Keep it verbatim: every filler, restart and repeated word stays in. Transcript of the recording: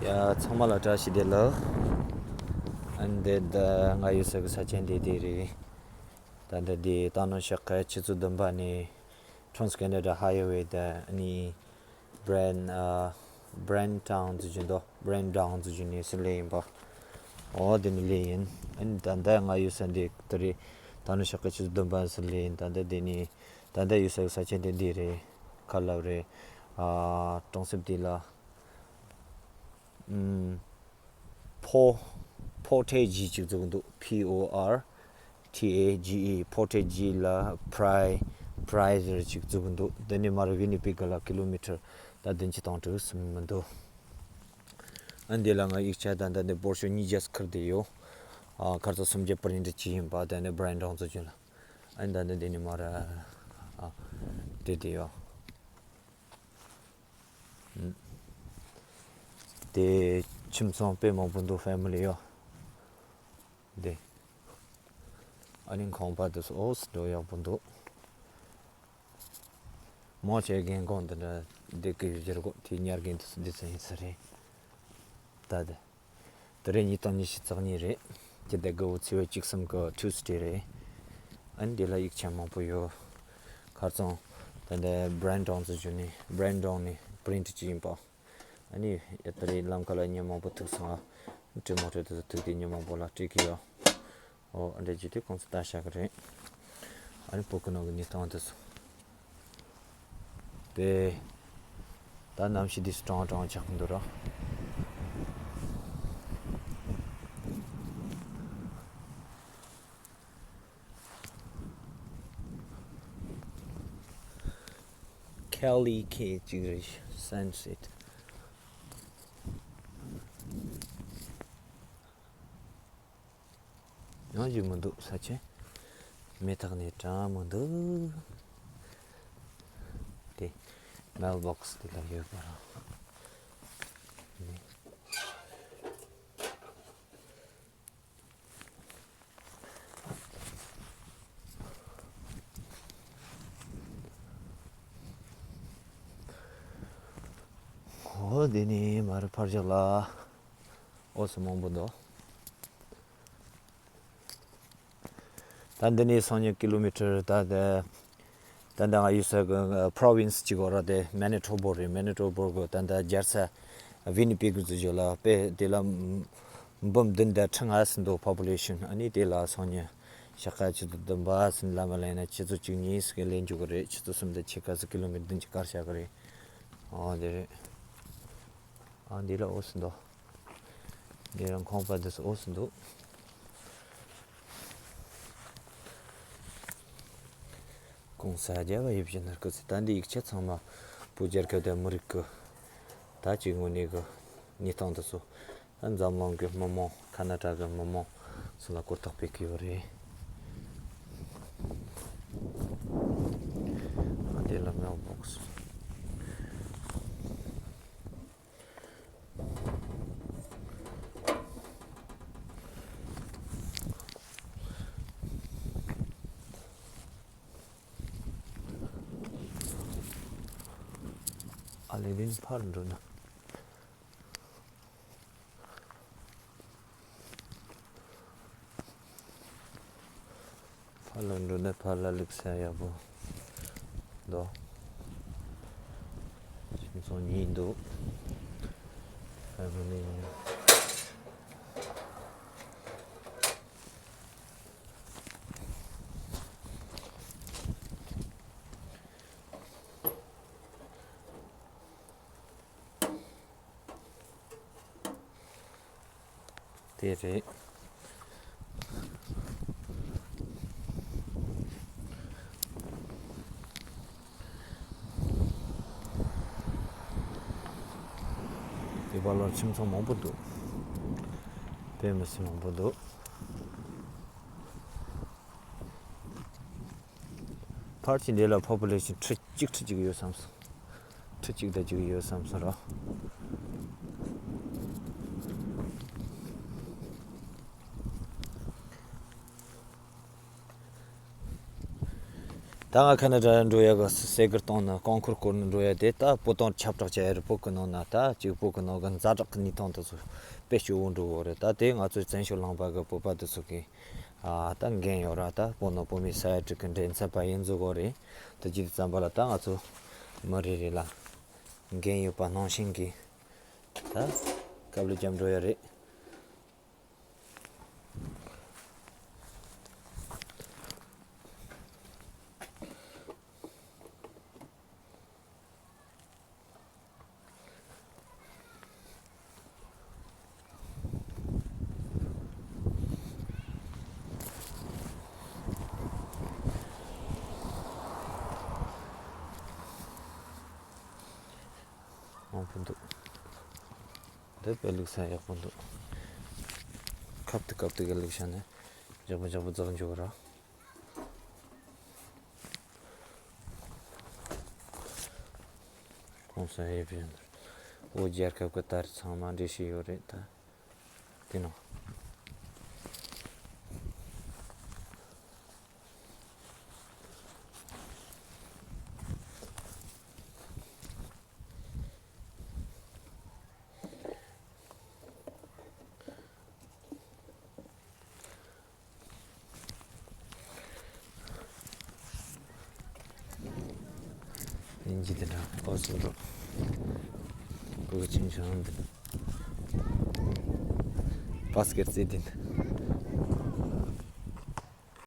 ཡ། ཚང་མ་ལ་བཀྲ་ཤིས་བདེ་ལེགས། ཨ་ནི་འདི་ད་ང་ཡོད་ས་གི་ས་ཆ་འདི་དེ་རེད། ད་ལྟ་འདི་ད་ནང་ཤག་ཁ་ཆུ་ཚོད་བདུན་པ་ནས་Trans Canada Highway ད་ནི་Brant ཨ་Brant Town ཟེར་གྱི་འདུག Brant Town ཟེར་གྱི་ནས་སུ་ལས་ཡིན་པ། འོ་དེ་ནི་ལས་ཡིན། ཨ་ནི་ད་ལྟ་ང་ཡོད་ས་འདི་དེ་རེད། ད་ནང་ཤག་ཁ་ཆུ་ཚོད་བདུན་པ་སུ་ལས་ཡིན། ད་ལྟ་འདི་ནི་ད་ལྟ་ཡོད་ས་གི་ས་ཆ་འདི་འདི་རེད། ཁ་ལབ་རེད། ཨ་གྲོང་གསེབ་དེ་ལ། ཨམ། ཕོ། ཕོ་ཊེ་ཇི་ཅིག་བཙུགས་འདུག P O R T A G E ཕོ་ཊེ་ཇི་ལ་Prairie Prairie ཟེར་ཅིག་བཙུགས་འདུག་དེ་ནས་མར་ཝི་ནི་པེ་གི་ལ་ཀི་ལོ་མི་ཊར་ད་བདུན་ཅུ་དོན་དྲུག་ཙམ་མི་འདུག་ཨ་འདི་ལ་ང་ཡིག་ཆ་ད་ལྟ་འདི་འབོར་ཤོག་ཉིས་བརྒྱ་ཁུར་བསྡད་ཡོད། ཨ་ཁ་སང་སུམ་བརྒྱ་པི་རིན་ཊི་བྱས་ཡིན་པ། དེ་ནས་Brant Town ཚོ་ཅུང་ལ། ཨ་ནི་ད་ལྟ་འདི་ནས་མར་ཨ་བསྡད་བསྡད་ཡོད། དེ་ཁྱིམ་ཚང་དཔེ་མང་པོ་འདུག་ཕེ་མི་ལི་ཡོད། དེ་ཨ་ནི་ཁང་པ་དེ་ཚོ་འོ་སི་འགྲོ་ཡག་པོ་འདུག་མང་ཆེ་རྒན་གོག་འདི་འདྲ་བསྡད་ཀྱི་ཡོད་རྒྱུ་རེད་གོ་དེ་ཉར་རྒན་དེ་ཚོ་འདི་ཚོ་ཡིན་ས་རེད། ད་དེ། དེ་རིང་ཉིས་སྟོང་ཉི་ཤུ་རྩ་གཉིས་རེད། སྤྱི་ཟླ་དགུ་པའི་ཚེས་པ་བཅུ་གསུམ་གི་Tuesday རེད། ཨ་ནི་འདི་ལ་ཡིག་ཆ་མང་པོ་ཡོད། ཁ་སང་ད་ལྟ་Brant Town ཚོ་བརྒྱུད་ནས་Brant Town ནས་པི་རིན་ཊི་བྱས་ཡིན་པ། ཨ་ནི་ཡ་ད་རེས་ལམ་ཁ་ལ་མི་མང་པོ་ཐུག་སོང་ང་། ཊི་མོ་ཊ་དེ་ཚོ་ཐུག་དུས་མི་མང་པོ་ལ་སྤྲད་ཀྱི་ཡོད། ཨོ་ཨ་འདྲ་བྱས་དུས་ཁོང་ཚོ་ལྟ་བཞག་གི་རེད། ཨ་ནི་ཕོ་ཁུ་ནང་གི་ཉིས་སྟོང་དེ་ཚོ། པས། ད་གནམ་གཤིས་འདི་སུ་གྲང་གྲང་ཆགས་ཀྱི་འདུག་ར། Kelly K ཅིག་རེད། Sunset ཡང་ཞིག་མི་འདུག་ས་ཆེན། མེ་ཐག་ནས་གྲང་མི་འདུག་དེ་mailbox དེ་ལ་ཡོད་པ་རང་། འོ་དེ་ནས་མར་ཕར་ཕྱོགས་ལ་འོ་སུ་མང་པོ་འདུག་ད་འདི་ནས་སང་ཉིན་ཀི་ལོ་མི་ཊར་ད་ད་ད་ང་ཡོད་ས་གི་པྲོ་ཝིན་སི་གཅིག་ཡོད་ར། དེ་མེ་ནི་ཊོ་པོ་རེད། མེ་ནི་ཊོ་པོ་གི་ད་ད་རྒྱལ་ས་ཝི་ནི་པེ་གི་ཟེར་རྒྱུ་ལ་དཔེ་དེ་ལ་འབུམ་བདུན་དང་ཁྲི་ལྔ་ཙམ་འདུག་པོ་པུ་ལེ་ཤན། ཨ་ནི་དེ་ལ་སང་ཉིན་ཞག་ཁ་ཆུ་ཚོད་བདུན་པ་ཙམ་ལ་མ་ལེན་ན་ཆུ་ཚོད་བཅུ་གཉིས་ཙམ་གི་ལེན་རྒྱུ་གི་རེད། ཆུ་ཚོད་གསུམ་དང་ཕྱེད་ཀ་ཙམ་ཀི་ལོ་མི་ཊར་བདུན་ཅུ་བཀར་བཞག་གི་རེད། ཨ་དེ་རེད། ཨ་འདི་ལ་འོ་སུ་འདུག་འདི་རང་ཁང་པ་འདི་སུ་འོ་སུ་འདུག་གོང་ས་རྒྱ་བ་ཡིབ་བཞིན་ནར་ཀི་ཚེ། ད་འདི་ཡིག་ཆ་ཚང་མ་བོད་རྒྱལ་ཁབ་དང་མི་རིགས་ཀྱི་ད་ཅིག་དངོས་གནས་ཀྱི་གནས་སྟངས་འདི་ཚོ། ད་འཛམ་གླིང་གི་མི་མང་ཁ་ན་ཌ་གི་མི་མང་སུ་ལ་གོ་རྟོགས་སྤེལ་གྱི་ཡོད་རེད། ཨ་འདི་ལ་མེལ་བོག་སི། ཨ་ལེ་དེ་ནི་ཕར་འགྲོ་ན། ཕར་ལ་འགྲོ་ནས་ཕར་ལ་ལུག་ས་ཡག་པོ་འདུག་ཁྱིམ་ཚང་གཉིས་འདུག་ཕ་མི་ནི། དེ་རེད། དེ་བར་ལ་ཁྱིམ་ཚང་མང་པོ་འདུག་དཔེ་མི་སྲིད་མང་པོ་འདུག་ཕལ་ཆེར་འདི་ལ་པོ་པུ་ལེ་ཤན་ཁྲི་གཅིག་ཁྲི་གཅིག་ཡོད་བསམ་སོང་། ཁྲི་གཅིག་དང་གཅིག་ཡོད་བསམ་སོང་ར། ད་ང་ཁ་ན་ཌ་འགྲོ་ཡ་གི་ས་གར་གཏོང་ན་རྐང་འཁོར་སྐོར་ནས་འགྲོ་ཡ་དེ། ད་སྤོ་ཏང་ཁྱབ་བསྒྲགས་བྱ་ཡ་རེད། བོད་གི་ནང་ན་ད་གཅིག་བོད་གི་ནང་གི་ཛ་དྲག་གི་གནས་སྟངས་དེ་ཚོ་དཔེ་སྐྱོ་བོ་འགྲོ་གི་རེད། ད་དེ་ང་ཚོ་བཙན་བྱོལ་ལུང་པ་གི་བོད་པ་དེ་ཚོ་གི་ཨ་ད་འགན་ཡོད་ར། ད་བོད་ནང་བོད་མི་ས་ཡ་དྲུག་གི་འབྲེལ་མཐུད་པ་ཡིན་བཟོ་གི་རེད། དེ་བྱེད་དུས་ཙམ་པ་ལ་ད་ང་ཚོ་མི་རེ་རེ་ལ་འགན་ཡོད་པ་ནང་བཞིན་གི་ད་དཀའ་ལས་བརྒྱབ་འགྲོ་ཡ་རེད། མང་པོ་འདུག་འདི་དཔེ་བླུགས་ས་ཡག་པོ་འདུག་ཁབ་ཏུ་ཁབ་ཏུ་གི་བླུགས་བྱས་ནས་མགྱོགས་པོ་མགྱོགས་པོ་རྫོགས་འཇུག་ར། གོང་ས་ཡེ་བཞིན་འོ་རྒྱལ་ཁབ་ཀྱི་ད་རེས་ཚང་མ་འགྲེལ་བཤད་ཡོད་རེད་ད། དེ་ནང་ཡིན་གྱི་དེ་འདྲ་ཨོ་སི་འགྲོ། གོ་ཆེན་ཆུང་འདི་པ་སི་ཀེ་ཊི་རྩེད་དེ་འདི།